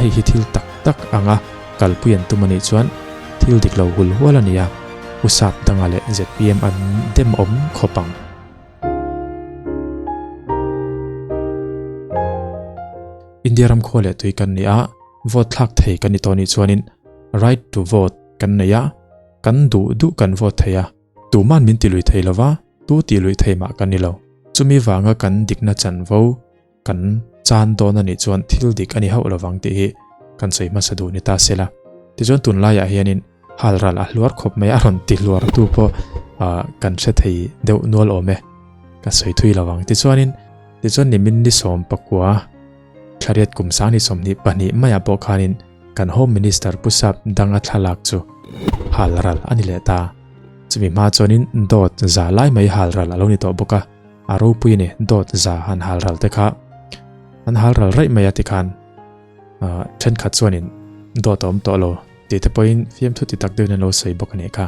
Hei hi thil tak tak anga kalpui an tum a nih chuan thil dik lo hul hual a ni a, Pu Sap danga leh zpm an demawm khawp ang. India ram khua leh tui kan ni a, vote thlak thei kan ni tawh nih chuanin right to vote kan nei a, kan duh duh kan vote thei a, tuman min ti lui thei lova, tu ti lui thei mah kan ni lo. Chumi vanga kan dikna chanvo kan chan dawn a nih chuan thil dik a ni hauh lovang tih hi kan sawi hmasa duh ni ta se la. Tichuan tunlaiah hianin halral a hluar khawp mai a rawn ti hluar tu pawh kan hre thei deuh nual awm e, ka sawi thui lovang. Tichuanin tichuan nimin ni sawm pakua thlariat kum sang ni 22 maiah pawh khanin kan Home Minister Pu Sap Danga thlalak chu halral a ni leh ta. Chumi hma chuanin dawt za lai mai halral a lo ni tawh bawk a. A ropui ni dawt za han hal ral te kha an hal ral raih mai a tikhan thenkhat chuanin dawt a awm tawh lo tih te pawhin fiamthu ti tak deuhin an lo sawi bawk a nih kha.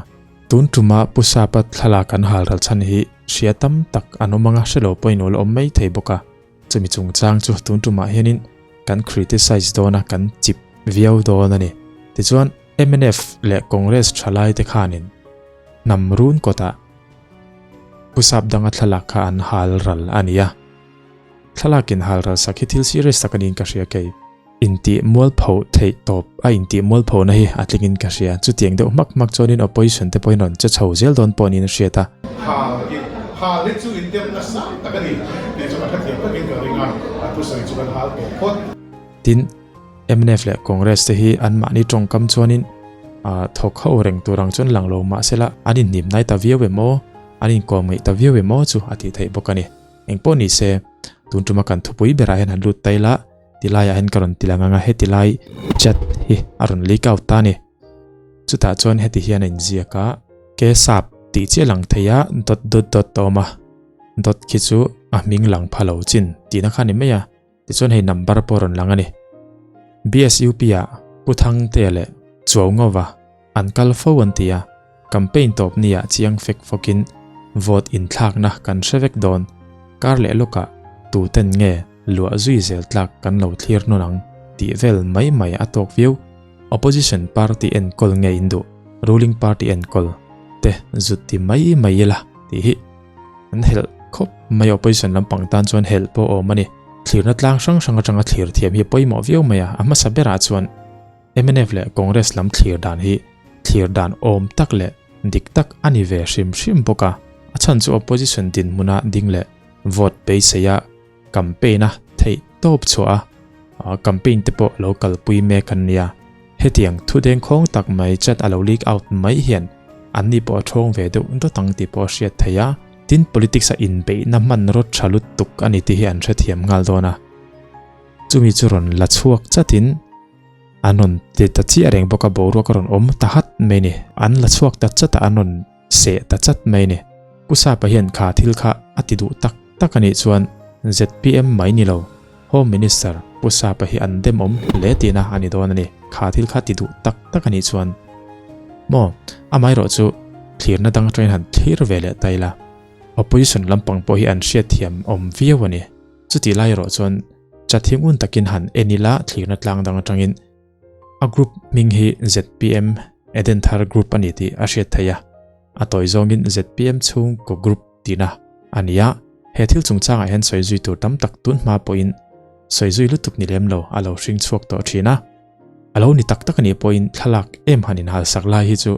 Tun tuma Pu Sapa thlalak an hal ral chhan hi hria tam tak an awm anga hrelo pawhin awl awm mai thei bawk a, chumi chungchang chu tun tumah hianin kan criticize dawn a kan chip viau dawn a ni. Tichuan mnf leh Congress thalai te khanin hnam run kawtah Pu Sap danga thlalak kha an hal ral a ni a. Thlalakin hal ral sak hi thil serious tak a niin ka hria kei. Intih mualpho theih tawp a intih mualphona hi a tlingin ka hria. Chutiang deuh hmak hmak chuanin opposition te pawhin rawn che chho zel dawn pawh niin a hriat a. Hal hi hal hi chu indemna sang tak a ni tih chu ka hrethiam takin ka ring a, a thusawi chu kan hal tawh phawt. Tin, mnf leh Congress te hi anmahni tawngkam chuanin thawk ho reng tur ang chuan lang lo mahsela an inhnim nai ta viau em aw, an inkawm ngeih ta viau em aw chu a tih theih bawk a ni. Engpawh ni se, tun tuma kan thupui berah hian han lut ta ila, tilaiah hian ka rawn ti lang ang a, heti lai chat hi a rawn leak out ta a ni. Chutah chuan heti hian a inziak a, Ke sap tih chiah lang thei a, dot dot dot a awm a, dot khi chu a hming lang pha lo chin tihna kha a ni mai a. Tichuan hei number pawh rawn lang a ni. BSUP ah Pu Thangtea leh Chuaungova an kal fo an ti a, campaign tawp ni ah chiang fek fawkin vote inthlakna kan hre vek dawn, kar leh lawkah tuten nge luah zui zel tlak kan lo thlir nawn ang tih vel mai mai a tawk viau. Opposition party enkawl nge in duh, ruling party enkawl te zut ti mai mai ila tih hi. An helh khawp mai opposition lampang tan chuan helh pawh a awm a ni. Thlirna tlang hrang hrang atanga thlir thiam hi a pawimawh viau mai a, a hmasa berah chuan mnf leh Congress lam thlir dan hi thlir dan awm tak leh dik tak a ni ve hrim hrim bawk a. A chhan chu opposition dinhmuna ding leh vote beiseia campaign a theih tawp chhuah a, campaign te pawh lo kalpui mek an nia. Hetiang thu dengkhawng tak mai chat a lo leak out mai hian anni pawh a thawng ve deuh dawt ang tih pawh a hriat theih a. Tin, politics a inbeihna hmanraw tha lutuk a ni tih hi an hrethiam nghal dawn a. Chumi chu rawn la chhuak chatin an rawn ti ta chiah reng bawk a, boruak a rawn awm ta hat mai ni. An la chhuak ta chat a, an rawn seh ta chat mai ni. Pu Sapa hian kha thil kha a ti duh tak tak a nih chuan zpm mai ni lo, Home Minister Pu Sapa hi an demawm hle tihna a ni dawn a ni. Kha thil kha ti duh tak tak a nih chuan maw amaherawh chu thlirna dang atangin han thlir ve leh ta ila opposition lampang pawh hi an hriatthiam awm viau a ni. Chutih lai erawh chuan chathing un takin han en ila thlirna tlang dang atangin A group hming hi zpm Edenthar Group a ni tih a hriat theih a, a tawi zawngin zpm chhungkaw group tihna a ni a. He thil chungchangah hian sawi zui tur tam tak tun hma pawhin sawi zui lutuk ni lem lo a lo hring chhuak tawh thin a. A lo ni tak tak a nih pawhin thlalak em han inhalsak lai hi chu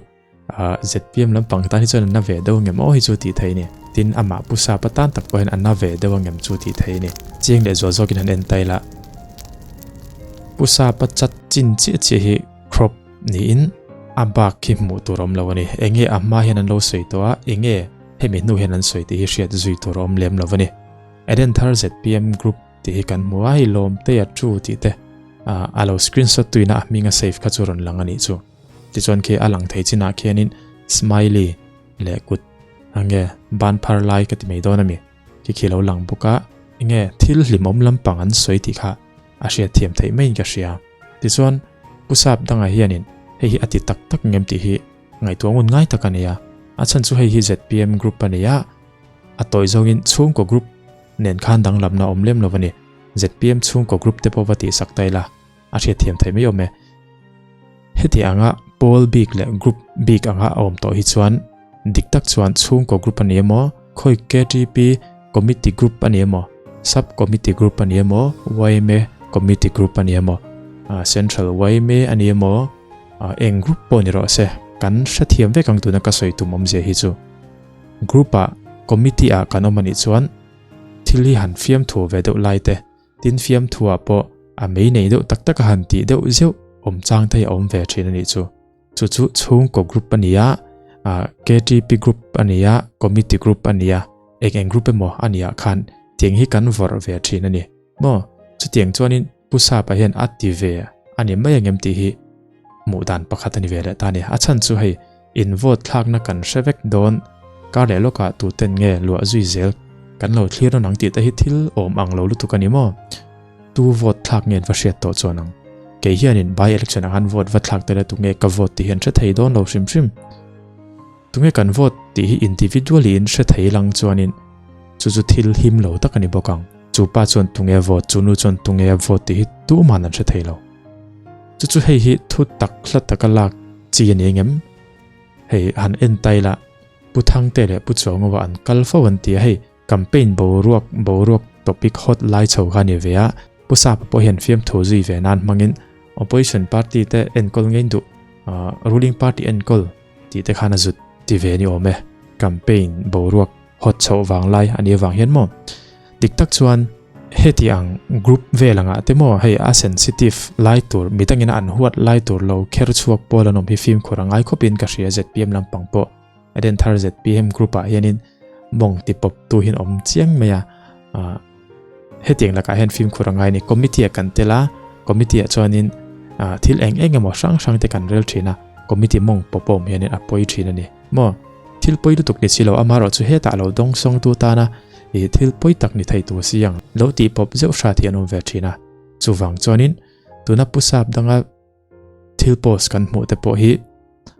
zpm lampang tan hi chuan a na ve deuh angem aw hi chu tih theih a ni. Tin, amah Pu Sapa tan tak pawh hian a na ve deuh angem chu tih theih a ni. Chiang leh zual zawkin han en ta ila. Pu Sapa chat chin chiah chiah hi crop niin a bak khi hmuh tur a awm lo a ni. Enge a hma hian an lo sawi tawh a, enge hemi hnu hian an sawi tih hi hriat zui tur a awm lem lo a ni. Edenthar zpm group tih hi kan hmu a, hei Lawmtea Chu tih te a lo screenshot tuina a hminga save kha chu rawn lang a nih chu. Tichuan khi a lang thei chinah khianin smiley leh kut enge ban phar lai ka ti mai dawn a mi khi khi lo lang bawk a, enge thil hlimawm lampang an sawi tih kha a hriat thiam theih maiin ka hria. Tichuan Pu Sap dangah hianin hei hi a ti tak tak ngem tih hi ngaihtuah ngun ngai tak a ni a, a chhan chu hei hi zpm group a ni a, a tawi zawngin chhungkaw group nen khan danglamna a awm lem lo a ni. Zpm chhungkaw group te pawh va tihsak ta ila. a hriatthiam theih mai awm e. Heti anga pawl bik leh group bik anga a awm tawh hi chuan dik tak chuan chhungkaw group a ni emaw, khawi KTP committee group a ni emaw, sub committee group a ni emaw, yma committee group a ni emaw, central yma a ni emaw, eng group pawh ni rawh se, kan hrethiam vek ang tuna ka sawi tum awmzia hi chu. Group ah committee ah kan awm a nih chuan thil hi han fiamthu ve deuh lai te, Tin fiamthuah pawh a mei nei deuh tak tak a han tih deuh zeuh awm chang te hi a awm ve thin a nih chu. Chu chu chhungkaw group a ni a, KTP group a ni a, committee group a ni a, eng eng group emaw a nih ah khan tiang hi kan vawrh ve thin a ni. Maw? Chutiang chuanin Pu Sapa hian a ti ve a ni mai angem tih hi hmuh dan pakhat a ni ve leh ta a ni. A chhan chu hei in vote thlakna kan hre vek dawn, kar leh lawkah tuten nge luah zui zel kan lo thlir nawn ang tih te hi thil awm ang lo lutuk a ni maw? Tu vote thlak nge an va hriat tawh chuan ang? Kei hianin by election ah khan vote va thlak tel a tunge ka vote tih hi an hre thei dawn lo hrim hrim. Tunge kan vote tih hi individually in hre thei lang chuanin chu chu thil him lo tak a ni bawk ang. Chu pa chuan tunge vote, chu nu chuan tunge a vote tih hi tuman an hre thei lo. Chu chu hei hi thu tak hla taka lak chi a ni engem? Hei han en tai la, Pu Thangte leh Pu Chuangawa an kal fo an ti a, hei campaign boruak boruak topic hot lai chho kha a ni ve a, Pu Sapa pawh hian fiamthu zui ve nan hmangin opposition party te enkawl ngei duh ruling party enkawl tih te khan a zut ti ve ni awm e, campaign boruak hot chhoh vang lai a nih avang hian maw? Dik tak chuan heti ang group vel angah te maw hei a sensitive lai tur mi dangin an huat lai tur lo kher chhuak pawl an awm hi fimkhur a ngai khawpin ka hria zpm lampang pawh Edenthar zpm group ah hianin mawng ti pawp tu hian awm chiang mai a hetiang lakah hian fimkhur a ngai a ni committee ah kan tel a committee ah chuanin thil eng eng emaw hrang hrang te kan rel thin a committee mawng pawp awm hianin a pawi thin a ni. Maw? Thil pawi lutuk ni si lo, amaherawh chu hetah lo dawng sawngtu tana ih thil pawi tak ni thei tur si ang lo tih pawp zeuh hrat hi an awm ve thin a. Chuvang chuanin tuna Pu Sap danga thil post kan hmuh te pawh hi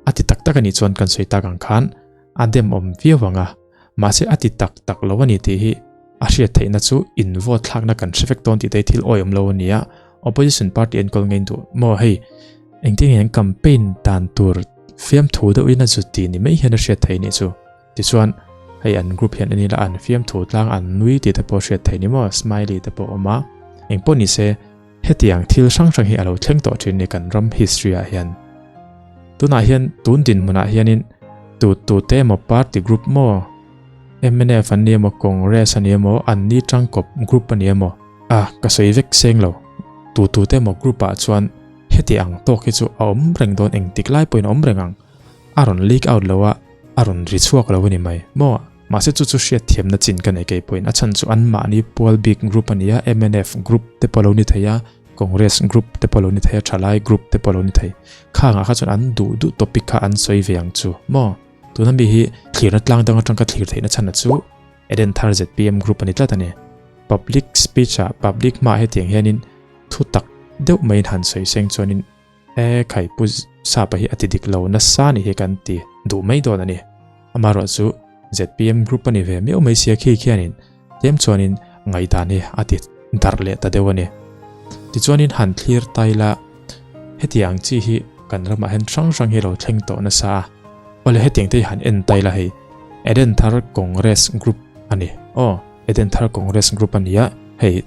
a ti tak tak a nih chuan kan sawi tak ang khan a dem awm viau ang a, mahse a ti tak tak lo a ni tih hi a hriat theihna chu in vote thlakna kan hre vek dawn tih te hi thil awihawm lo a ni a, opposition party enkawl ngei duh maw hei engtin nge an campaign dan tur Fiamthu deuhin a zut tih ni mai hian a hriat theih nih chu. Tichuan, hei an group hian en ila an fiamthu tlang an nui tih te pawh hriat theih ni maw, smiley te pawh a awm a. Engpawh ni se, hetiang thil hrang hrang hi a lo thleng tawh thin ni kan ram history ah hian. Tunah hian tun dinhmunah hianin tu tu te emaw party group maw, mnf an ni emaw, Congress a ni emaw, an ni tangkawp group a ni emaw, a ka sawi vek seng lo, tu tu te emaw group ah chuan Heti ang tawk hi chu a awm reng dawn engtik lai pawhin a awm reng ang. A rawn leak out lo a, a rawn ri chhuak lo a ni mai. Maw? Mahse chu chu hriatthiamna chin ka nei kei pawhin a chhan chu anmahni pual bik group a ni a, mnf group te pawh lo ni thei a, Congress group te pawh lo ni thei a, thalai group te pawh lo ni thei. Khangah kha chuan an duh duh topic kha an sawi ve ang chu. Maw? Tuna mi hi thlirna tlang dang atang ka thlir theihna chhan a chu Edenthar zpm group a ni tlat a ni. Public speech ah public hmaah hetiang hianin Thu tak deuh maiin han sawi seng chuanin e khai pu Sapa hi a ti dik lo nasa ni hi kan ti duh mai dawn a ni. Amaherawh chu zpm group a ni ve miau mai sia khi khianin tlem chuanin ngaihdan hi a ti darh leh ta deuh a ni. Tichuanin han thlir ta ila hetiang chi hi kan ramah hian hrang hrang hi lo thleng tawh nasa a. Awle hetiang te hi han en ta ila hei Edenthar Congress group a ni. Aw Edenthar Congress group a ni a hei.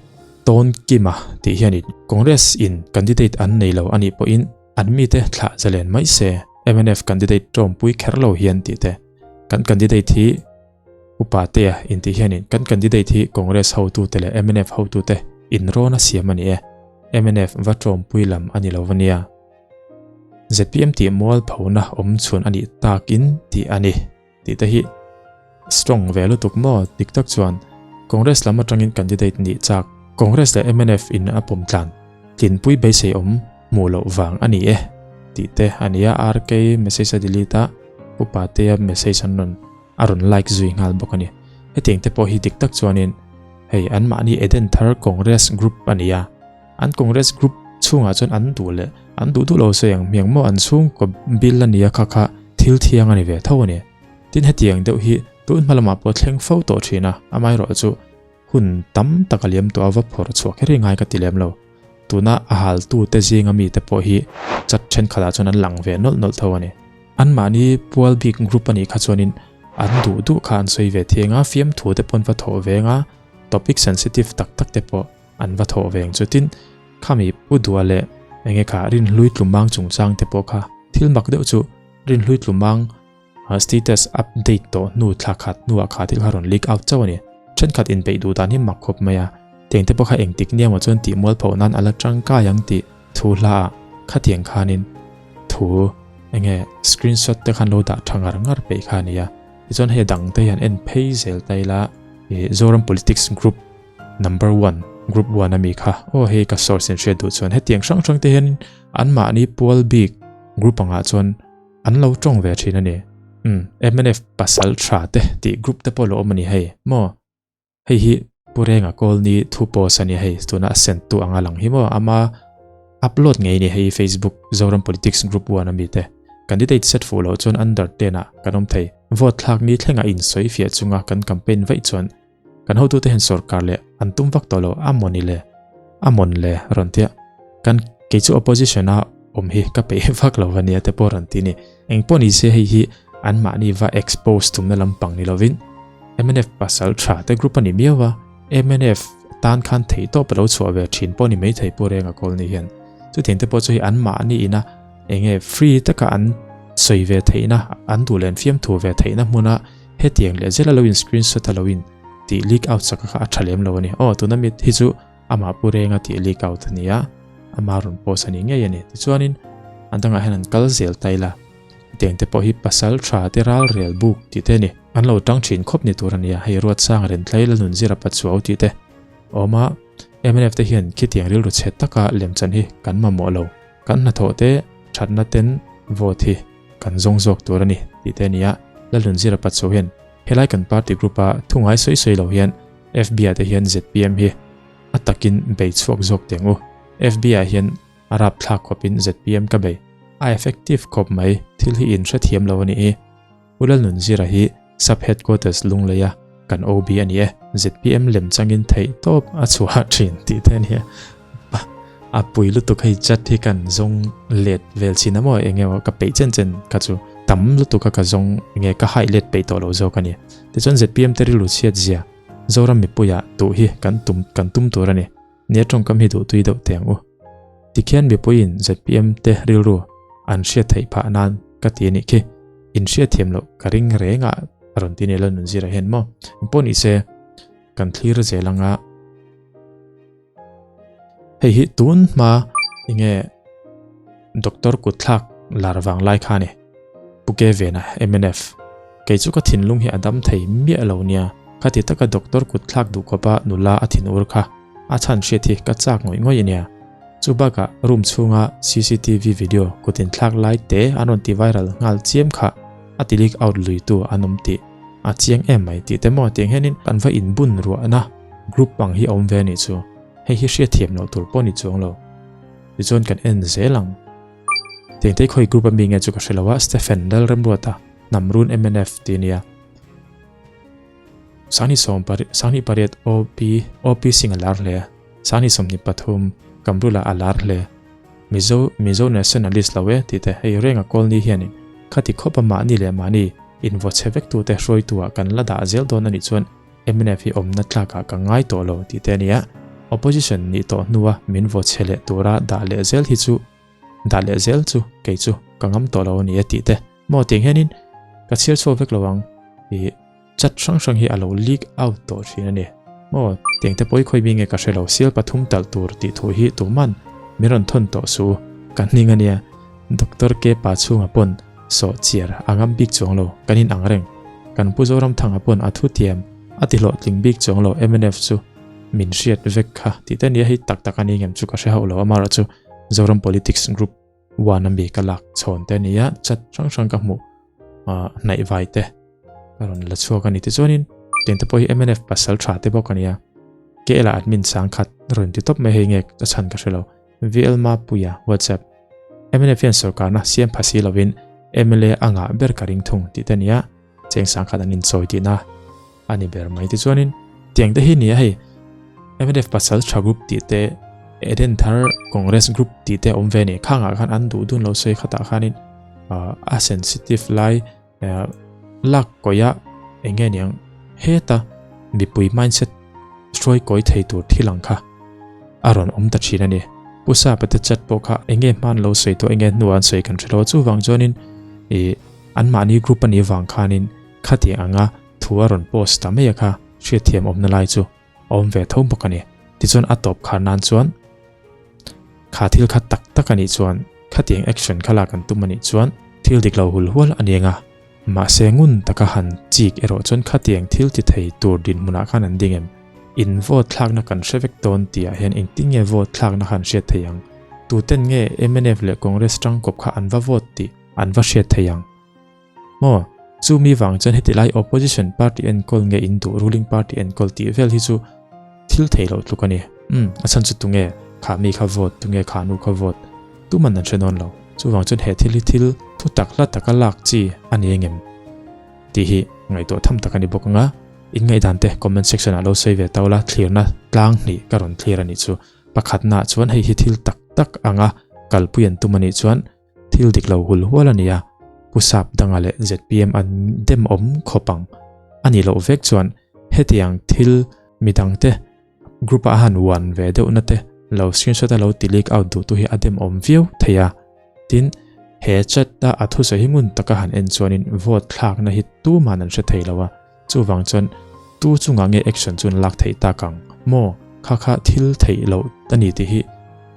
Tawn Kima tih hianin Congress in candidate an nei lo anih pawhin an mite thlah zalen mai se, mnf candidate tawmpui kher lo hian tih te. Kan candidate hi Upa Tea intih hianin kan candidate hi Congress hotute leh mnf hotute inrawn a siam a ni e, mnf va tawmpui lam a ni lo ania. Zpm tih mualphona awm chhun a nih takin tih a ni. Tih te hi strong ve lutuk maw? Dik tak chuan Congress lam atangin candidate nih chak Congress leh mnf in a pawm tlan tlinpui beisei awm hmuh loh vang a ni e tih te a ni a, RK message a delete a, Pu Patea message an rawn a rawn like zui nghal bawk a ni. Hetiang te pawh hi dik tak chuanin hei anmahni Edenthar Congress group a ni a, an Congress group chhungah chuan an duh leh an duh duh lo sawi ang hmiang maw an chhungkaw bill a nia kha kha thil thiang a ni ve tho a ni. Tin hetiang deuh hi tun hma lamah pawh thleng fo tawh thin a, amaherawh chu hun tam tak a liam tawh a va phawrh chhuah kher hi ngai ka ti lem lo. Tuna a haltute zinga mite pawh hi chat thenkhatah chuan an lang ve nawlh nawlh tho a ni. Anmahni pual bik group a nih kha chuanin an duh duh kha an sawi ve thiang a, fiamthu te pawh an va thawh veng a, topic sensitive tak tak te pawh an va thawh veng chu. Tin, khami Pu Dua leh enge kha Rinhlui Tlumang chungchang te pawh kha thil mak deuh chu Rinhlui Tlumang Status update tawh hnu thla khat hnuah kha thil kha rawn leak out chauh a ni. Thenkhat inpeih duh dan hi mak khawp mai a, tiang te pawh kha engtik nia maw chuan tih mual phoh nan a la tangkai ang tih thu hla ah khatiang khanin thu enge screenshot te khan lo dah tha ngar ngar peih kha a ni a. Tichuan hei a dang te hian en phei zel ta ila ih Zoram Politics Group number one group one ami kha aw hei ka source in hriat duh chuan hetiang hrang hrang te hian anmahni pual bik group angah chuan An lo tawng ve thin a ni. Umm, mnf pasal tha te tih group te pawh lo awm a ni hei maw? Hei hi Pu Renga Kawlni thu post a nia hei, tuna a send tu anga lang hi maw? Ama upload ngei a ni hei Facebook Zoram Politics Group one ami te. Candidate set fuh loh chuan under ten ah kan awm thei. Vote thlak ni thlenga insawi fiah chunga kan campaign vaih chuan Kan hotute hian sorkar leh an tum vak tawh lo a mawni le a mawn le rawn tia kan kei chu opposition a awm hi ka peih vak lo ania te pawh rawn ti ni. Eng pawh ni se hei hi an mahni va expose tumna lampang ni lovin mnf pasal tha te group a ni miau a, mnf tan khan theih tawp a lo chhuah ve thin pawh ni maithei Pu Renga Kawlni hian. Chutiang te pawh chu hei an mahni ina enge free taka an sawi ve theihna an duh leh an fiamthu ve theihna hmuna Hetiang leh zela lo in screenshot a lo in tih leak out sak kha a tha lem lo a ni. Aw tuna mit hi chu amah pu renga tih leak out a ni a, ama rawn post a ni ngei a ni. Tichuanin an dangah hian an kal zel ta ila, hetiang te pawh hi pasal tha te ral rel buk tih te a ni. An lo tang thin khawp ni tur a ni a, hei Ruatsang Renthlei Lalnunzira Pachuau tih te awm a, mnf te hian khitiang rilru chhe taka lemchan hi kan mamawh lo. Kan hnathawh te thatna ten vote hi kan zawng zawk tur a ni tih te a ni a, Lalhlunzira Patso hian helai kan party group a thu ngai sawi sawi lo hian FB ah te hian zpm hi a takin bei chhuak zawk teh ang u. FB ah hian a rapthlak khawpin zpm ka bei. A effective khawp mai, thil hi in hrethiam lo a nih hi. Pu Lalnunzira hi Sub Headquarters Lungleia kan OB a ni e, zpm lem changin theih tawp a chhuah thin tih te a ni a. A pui lutuk hei chat hi kan zawng let vel chin a maw eng emaw ka peih chen chen kha chu tam lutuk a ka zawng enge ka haih let peih tawh lo zawk a ni. Tichuan zpm te rilru chhiat zia Zoram mipuia tuh hi kan tum kan tum tur a ni. Nia tawngkam hi duhtui deuh teh ang u. Tikhian mipuiin zpm te rilru an hriat theih phah nan ka ti a nih khi. In hriat thiam loh ka ring reng a rawn ti nia Lalnunzira hian maw. Engpawh ni se kan thlir zel anga hei hi tun hma enge doctor kutthlak lar vang lai kha a ni. Pu Ke Vena, mnf, Kei chu ka thinlung hi a dam thei miah lo nia, khati taka doctor kut thlak duh khawpa nula a thin ur kha a chhan hriat hi ka chak ngawih ngawih ania. Chu bakah room chhunga cctv video kut inthlak lai te an rawn ti viral nghal chiam kha a ti leak out lui tu an awm tih a chiang em mai tih te maw tiang hianin kan va inbun ruahna group ang hi a awm ve a nih chu. Hei hi hriatthiam loh tur pawh ni chuang lo. Tichuan kan en zel ang. Tengtei khawi group ami nge chu ka hre lo a, Stephen Lalremruata, Hnamrun mnf tih a nia. Sangni sawm pariat Sangni pariat OP OP Singh a lar hle a, Sangni 23 Kamrula a lar hle. Mizo Mizo nationalist lo e tih te hei renga Kawlni hianin khati khawpa mahni leh mahni invaw chhe vek tute hruaituah kan la dah zel dawn a nih chuan mnf hi awmna tlakah ka ngai tawh lo tih te a nia. Opposition nih tawh hnua min vaw chhe leh tura dah leh zel hi chu dah leh zel chu kei chu ka ngam tawh lo a ni e tih te maw tiang hianin ka chhiar chhuak vek lo ang ih chat hrang hrang hi a lo leak out tawh thin a ni maw tiang te pawh hi khawi mi nge ka hre lo sial pathum talh tur tih thu hi tuman min rawn thawn tawh su ka hning a nia Doctor K pa chhunga pawn sawh chiar a ngam bik chuang lo kan in ang reng kan Pu Zoramthanga pawn a thu thiam a ti hlawhtling bik chuang lo mnf chu min hriat vek kha tih te nia hei tak tak a ni ngem chu ka hre hauh lo amaherawh chu Zoram Politics Group one a mi ka lak chhawn te a ni a chat hrang hrang ka hmuh ah hnaih vai te ka rawn la chhuak a ni tichuanin tiang te pawh hi mnf pasal tha te bawk a nia KL ah admin sang khat rawn ti tawp mai hei nge a chhan ka hre lo VL Mapuia WhatsApp mnf hian sorkarna siam pha si lovin mla a ngah ber ka ring thung tih te a ni a cheng sang khat an inchawi tihna a ni ber mai. Tichuanin tiang te hi nia hei mnf pasal tha group tih te Eden Thar Congress Group tih te a awm ve a ni. Khangah khan an duh dun lo sawi khatah khanin a sensitive lai lak kawih a eng nge niang heta mipui mindset hruai kawi thei tur thil ang kha a rawn awm ta thin a ni. Pu Sapa te chat pawh kha eng nge hman lo sawi tawh eng nge hnuah an sawi kan hre lo a chuvang chuanin ih anmahni group a nih vang khanin khatiang anga thu a rawn post ta mai a kha hriatthiam awmna lai chu a awm ve tho bawk a ni. Tichuan a tawp khar nan chuan kha thil kha tak tak a nih chuan khatiang action kha lak an tum a nih chuan thil dik lo hul hual a ni ang a, mahse ngun taka han chik erawh chuan khatiang thil ti thei tur dinhmunah khan an ding em? In vote thlakna kan hre vek dawn tihah hian engtin nge vote thlakna kha an hriat thei ang? Tuten nge mnf leh Congress tangkawp kha an va vote tih an va hriat thei ang? Maw? Chu mi vang chuan heti lai opposition party enkawl nge in duh ruling party enkawl tih vel hi chu thil thei loh tluk a ni. Umm, a chhan chu tunge kha mi kha vote, tunge kha nu kha vote tuman an hre nawn lo. Chuvang chuan he thil hi thil thu tak hla taka lak chi a ni engem tih hi ngaihtuah tham tak a ni bawk ang a. In ngaihdan te comment section ah lo sawi ve tau la, thlirna tlang hnih ka rawn thlir a nih chu. Pakhatnaah chuan hei hi thil tak tak anga kalpui an tum a nih chuan Thil dik lo hul hual a nia, Pu Sap danga leh zpm an dem awm khawp ang. A nih loh vek chuan hetiang thil midangte group a han uan ve deuhna te lo screenshot a lo ti leak out duhtu hi a dem awm viau thei a. Tin, he chat a a thusawi hi ngun taka han en chuanin vote thlakna hi tuman an hre thei lo a, chuvang chuan tu chungah nge action chu an lak theih tak ang maw? Kha kha thil theih loh a ni tih hi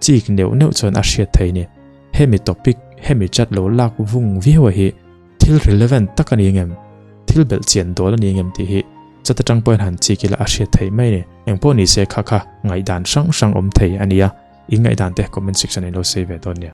chik neuh neuh chuan a hriat thei a ni. Hemi topic, hemi chat lo lak vung viau a hi thil relevant tak a ni ngem? Thil belh chian dawl a ni ngem tih hi chat atang pawhin han chik ila a hriat theih mai a ni. Engpawh ni se kha kha ngaihdan hrang hrang awm thei a nia, in ngaihdan te comment section ah in lo sawi ve dawn nia.